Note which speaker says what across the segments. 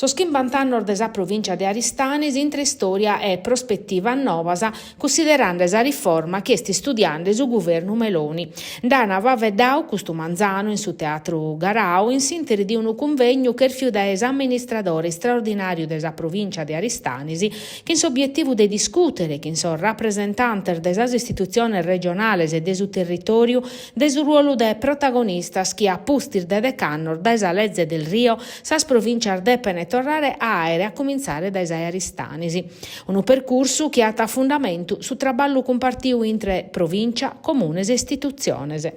Speaker 1: Sos chimbant'annos de sa provìncia de Aristanis intre istòria e prospetivas novas, cussiderande sa riforma chi est istudiande su guvernu Meloni. Nd'an faeddau custu manzanu in su Teatru Garau in s'ìnteri de unu cunvegnu chèrfiu dae s'amministradore istraordinàriu de sa provìncia de Aristanis chin s'obietivu de discùtere chin sos rapresentantes de sas istitutziones regionales e de su territòriu de su ruolu de protagonistas chi a pustis de dech'annos dae sa leze Del Rio sas provìncias depent torrare a àere a cumintzare dae sa 'e Aristanis. Unu percursu chi at a fundamentu su traballu cumpartiu intre Provìncia, Comunes e Istitutziones.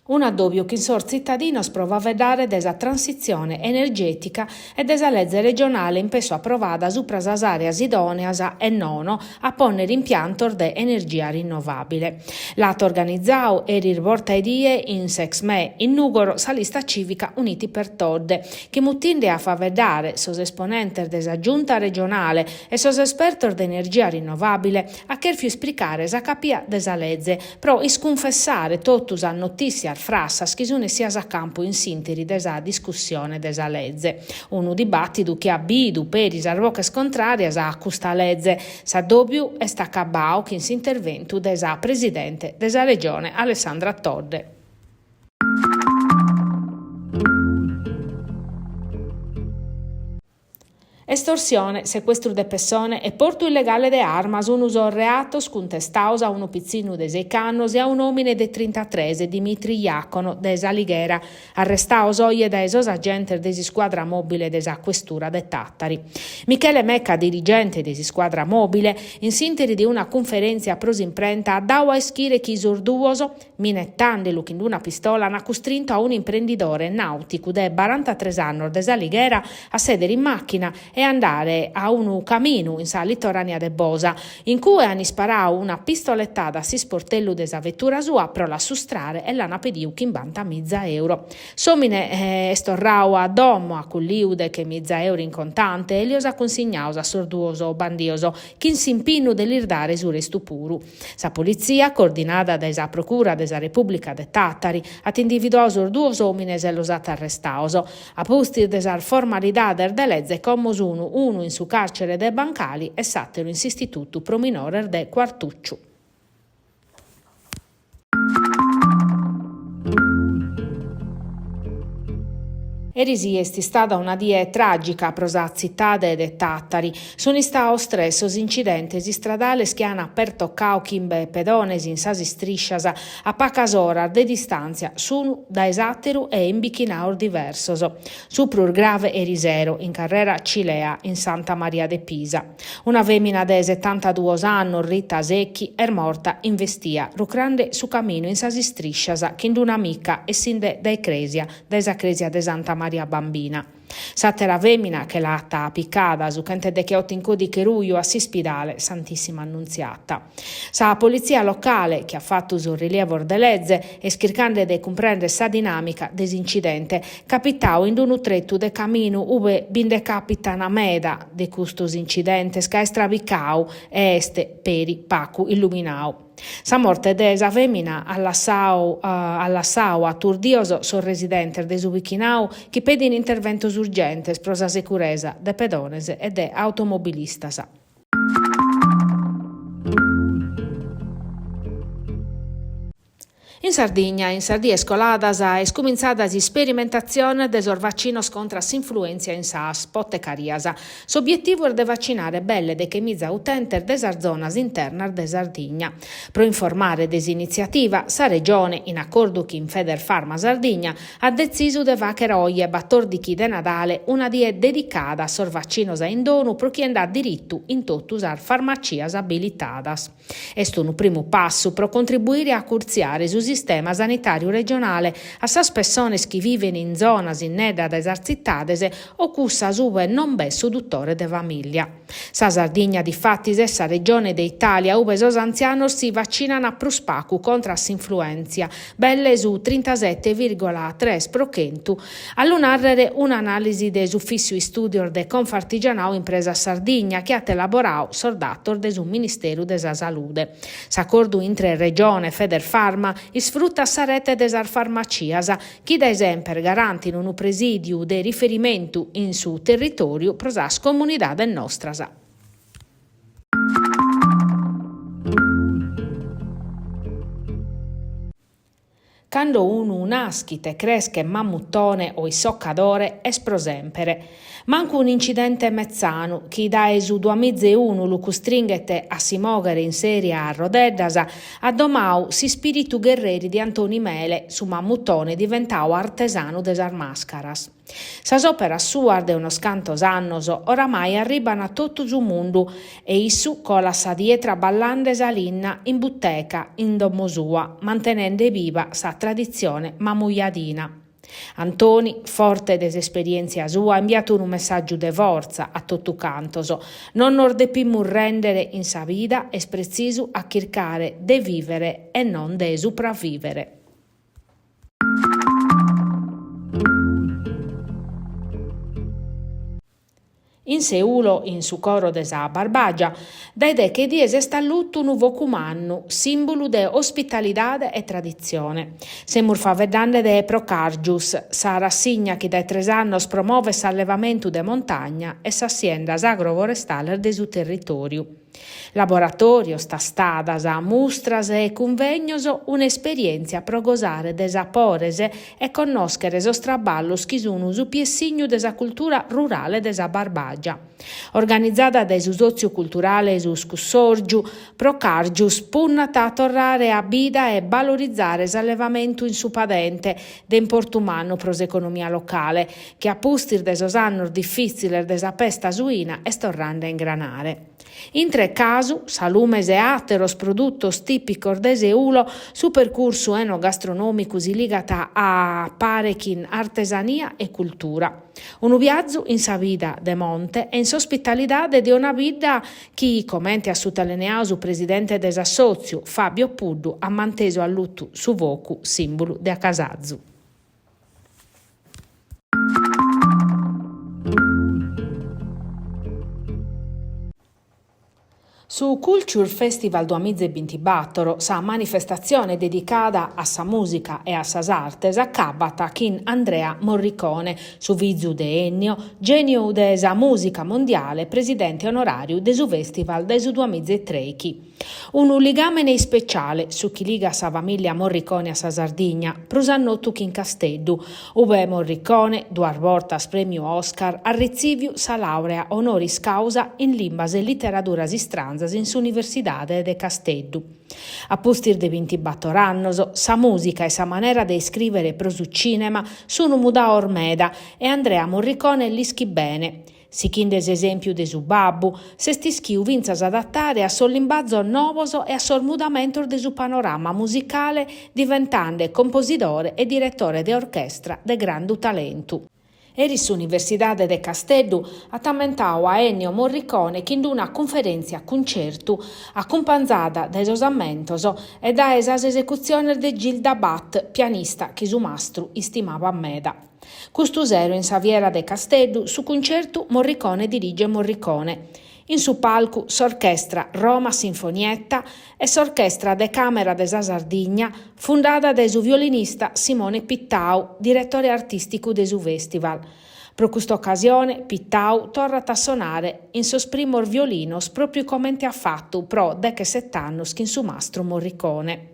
Speaker 1: Un'addòbiu chin sos tzitadinos pro faeddare de sa transitzione energètica e de sa leze regionale in pessu aprovada supra sas àreas idòneas e nono a pònnere impiantos de energia rinnovàbile. L'at organizadu eris bortaedie in s'Exmè in Nùgoro sa lista cìvica Uniti per Todde, chi mutinde a faeddare sos esponentes de sa Giunta regionale e sos espertos de energia rinnovàbile at chèrfiu ispricare sa capia de sa leze pro iscunfessare totu sas notìssias frassas chi sun essias a campu in s'ìnteri de sa discussione de sa leze. Unu dibàtidu chi at bidu peri sas boches contràrias a custa leze. S'addòbiu est acabadu chin s'interventu de sa presidente de sa Regione Alessandra Todde. Estorsione, secuestru de pessone e portu illegale de armas sun sos reatos cuntestados a unu pitzinnu de seich'annos e a un'òmine de trintatres, Dimitri Iacono, de S'Alighera, arrestados oje dae sos agentes de s'iscuadra mòbile de sa Questura de Tàtari. Michele Mecca, dirigente de s'iscuadra mòbile, in s'ìnteri de una cunferèntzia pro s'imprenta at dadu a ischire chi sos duos, Minettandelu chin d'una pistola an custrintu a un'imprendidore nàuticu de barantatres annos de S'Alighera a sèdere in màchina e andare a unu caminu in sa litorànea de Bosa. In cue an isparadu una pistoletada a s'isportellu de sa vetura sua pro l'assustrare e l'an pedidu chimbantamiza euro. S'òmine est torradu a domo, at cullidu dechemiza euro in contante e lios at cunsignados a sos duos bandidos chin s'impinnu de lis dare su restu puru. Sa politzia, coordinada dae sa Procura de sa Repùblica de Tàtari, at individuadu sos duos òmines e los at arrestados. A pustis de sas formalidades de leze como sun unu in su càrcere de Bancali e s'àteru in s'istitutu pro minores de Cuartùciu. Eris est istada una die tràgica pro sa tzitade de Tàtari. Sunt istados tres sos incidentes istradales chi ant pertocadu chimbe pedones in sas istrìscias a pagas oras de distàntzia s'unu dae s'àteru e in bichinados diversos. Su prus grave erisero in carrera Cilea in Santa Maria de Pisa. Una fèmina de setantaduos annos, Rita Secchi, est morta investia, rucrande su caminu in sas istrìscias chin d'un'amica essinde dae crèsia, dae sa crèsia de Santa Maria Bambina. S'àtera fèmina che l'at picada su chenteddecheoto in còdiche ruju a s'ispidale Santissima Annunziata. Sa politzia locale, chi at fatu sos rilievos de leze, est chircande de cumprèndere sa dinàmica de s'incidente, capitadu in unu tretu de caminu ube bi nde càpitan meda de custos incidentes ca est trabicadu e est peri pacu illuminadu. Sa morte de sa fèmina at lassadu at lassadu aturdios sos residentes de su bichinadu chi pedin interventos urgentes pro sa seguresa de pedones e de automobilistas. In Sardigna, in sas dies coladas, est cumintzada s'isperimentatzione de sos vacinos contra s'influèntzia in sas potecarias. S'obietivu est de vacinare belle dechemiza utentes de sas zonas internas de Sardigna. Pro informare de s'initziativa, sa Regione, in acordu chin Federfarma Sardigna, at detzisu de fàghere oje, batòrdichi de Nadale, una die dedicada a sos vacinos a indonu pro chie nd'at diritu in totu sas farmacias abilitadas. Est unu primu passu pro contribuire a acurtziare su sistema sanitàriu regionale a sas pessones chi vivent in zonas innedda dae sas tzitades o cussas ue non b'est su dutore de famìllia. Sa Sardigna difatis est sa regione de Itàlia ue sos antzianos si vacinant prus pagu contra a s'influèntzia, belle su trintasete vìrgola tres pro chentu, A lu nàrrere un'anàlisi de s'Ufìssiu Istùdios de Confartigianau Impresas Sardigna chi at elaboradu sos datos de su Ministeru de sa Salude. S'acordu intre Regione e Federfarma. isfrutat sa rete de sas farmacias, chi dae semper garantin unu presìdiu de riferimentu in su territòriu pro sas comunidades nostras. Cando unu naschit e creschet mamuttone o issocadore est pro sèmpere. Mancu un'incidente metzanu, chi dae su duamiza e unu lu custringhet a si mòghere in sèria a rodeddas, at domadu s'ispìritu gherreri de Antoni Mele, su mamuttone diventadu artesanu de sas màscaras. Sas òperas suas de unos cantos annos oramai arriban a totu su mundu e issu colat sa die traballande sa linna in buteca in domo sua, mantenende biva sa traditzione mamujadina. Antoni, forte de s'esperièntzia sua, imbiat unu messàgiu de fortza a totu cantos, non nos depimus rèndere in sa vida, est pretzisu a chircare de vìvere e non de supravìvere. In Seulo, in su coro de sa Barbàgia, dae deche dies est allutu unu focu mannu, sìmbulu de ospitalidade e traditzione. Semus faeddande de Procàrgius, sa rassigna chi dae tres annos promovet s'allevamentu de montagna e sas siendas agroforestales de su territòriu. Laboratòrios, tastadas, mustras e cunvegnos, un'esperièntzia pro gosare de sapores e connòschere sos traballos chi sun su piessignu de sa cultura rurale de sa Barbàgia. Organizada dae su sòtziu culturale Su Scussòrgiu, Procàrgius punnat a torrare a bida e balorizare s'allevamentu in su padente, de importu mannu pro s'economia locale, chi a pustis de sos annos difìtziles de sa pesta suina est torrende a ingranare. Intre casu, salumes e àteros produtos tìpicos de Seulo, su percursu enogastronòmicu si ligat a pare chin artesania e cultura. Unu viazu in sa vida de monte e in s'ospitalidade de una bidda chi, comente at sutalineadu su presidente de s'assòtziu, Fabio Puddu, at mantesu allutu su focu, sìmbulu de acasazu. Su Culture Festival duamiza e bintibator, sa manifestatzione dedicada a sa mùsica e a sas artes, acabbat chin Andrea Morricone, su fizu de Ennio, gèniu de sa mùsica mondiale e presidente onoràriu de su festival dae su duamiza e trèichi. Unu ligàmene ispeciale, su chi ligat sa famìllia Morricone a sa Sardigna, prus a notu chi in Casteddu, ube Morricone, duas bortas prèmiu Oscar, at retziviu sa làurea honoris causa in limbas e literaduras istranzas in s'Universidade de Casteddu. A pustis de bintibator annos, sa mùsica e sa manera de iscrìvere pro su cìnema sunt mudados meda e Andrea Morricone l'ischit bene. Sichinde s'esèmpiu de su babbu, s'est ischiu fintzas adatare a sos limbazos novos e a sos mudamentos de su panorama musicale diventande composidore e diretore de orchestra de grandu talentu. Eris s'Universidade de Casteddu at ammentadu a Ennio Morricone chin una cunferèntzia cuncertu acumpanzada dae sos ammentos e dae sas esecutziones de Gilda Bach, pianista chi su mastru istimabat meda. Custu sero in sa Fiera de Casteddu su cuncertu Morricone dirige Morricone. In su palcu s'orchestra Roma Sinfonietta e s'Orchestra de Càmera de sa Sardigna, fundada dae su violinista Simone Pittau, diretore artìsticu de su fèstival. Pro custa ocasione Pittau torrat a sonare in sos primos violinos pròpiu comente at fatu pro dechesete annos chin su mastru Morricone.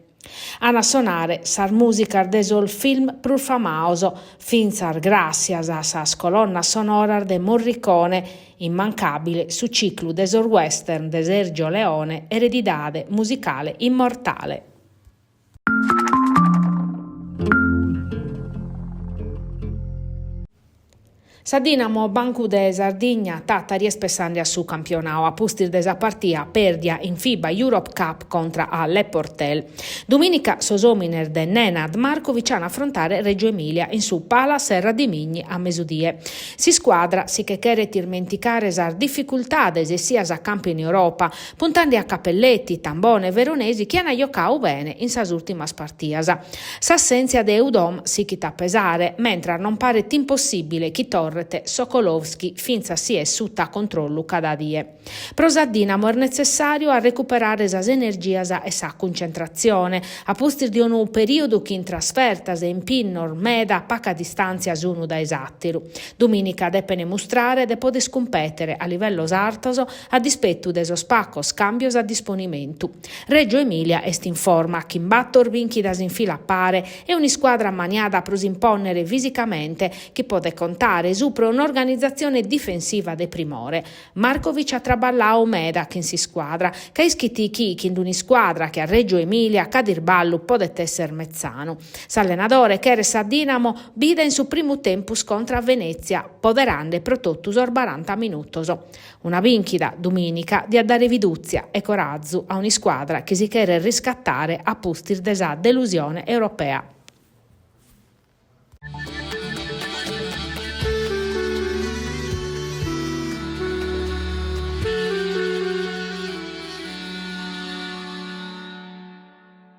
Speaker 1: An a sonare sas mùsicas de sos film prus famados, fintzas gràssias a sas colonnas sonoras de Morricone, immancàbile su ciclu de sos western de Sergio Leone, eredidade musicale immortale. Sa Dinamo Bancu de Sardigna Tàtari est pessande a su campionau a pustis de sa partia pèrdia in FIBA Europe Cup contra a Le Portel. Dumìnica sos òmines de Nenad Markovic an a afrontare Reggio Emilia in su Pala Serradimigni a mesudie. S'iscuadra si che cheret ismenticare sas dificultades essias a campu in Europa, puntande a Cappelletti, Tambone e Veronesi chi an jocadu bene in sas ùrtimas partias. S'assèntzia de Udom sighit a pesare, mentras non paret impossìbile chi torret. torret Sokolowski fintzas si est suta controllu cada die. Pro sa Dinamo est netzessàriu a recuperare sas energias e sa cuncentratzione, a pustis de unu perìodu chin trasfertas e impinnos meda a paca distàntzia s'unu dae s'àteru. Dumìnica depene mustrare de poder cumpètere a livellos artos a dispetu de sos pacos càmbios a disponimentu. Reggio Emilia est in forma, chin bator bìnchidas in fila a pare e un'iscuadra ammaniada pro s'impònnere fisicamente chi podet contare supra un'organizatzione difensiva de primore. Markovic at traballadu meda chin s'iscuadra, ca ischit chi chin un'iscuadra che a Reggio Emilia cada isballu podet esser metzanu. S'allenadore cheret sa Dinamo bida in su primu tempus contra a Venezia, poderande pro totu sos baranta minutos. Una bìnchida, dumìnica, diat dare fidùtzia e corazu a un'iscuadra chi si cheret riscatare a pustis de sa delusione europea.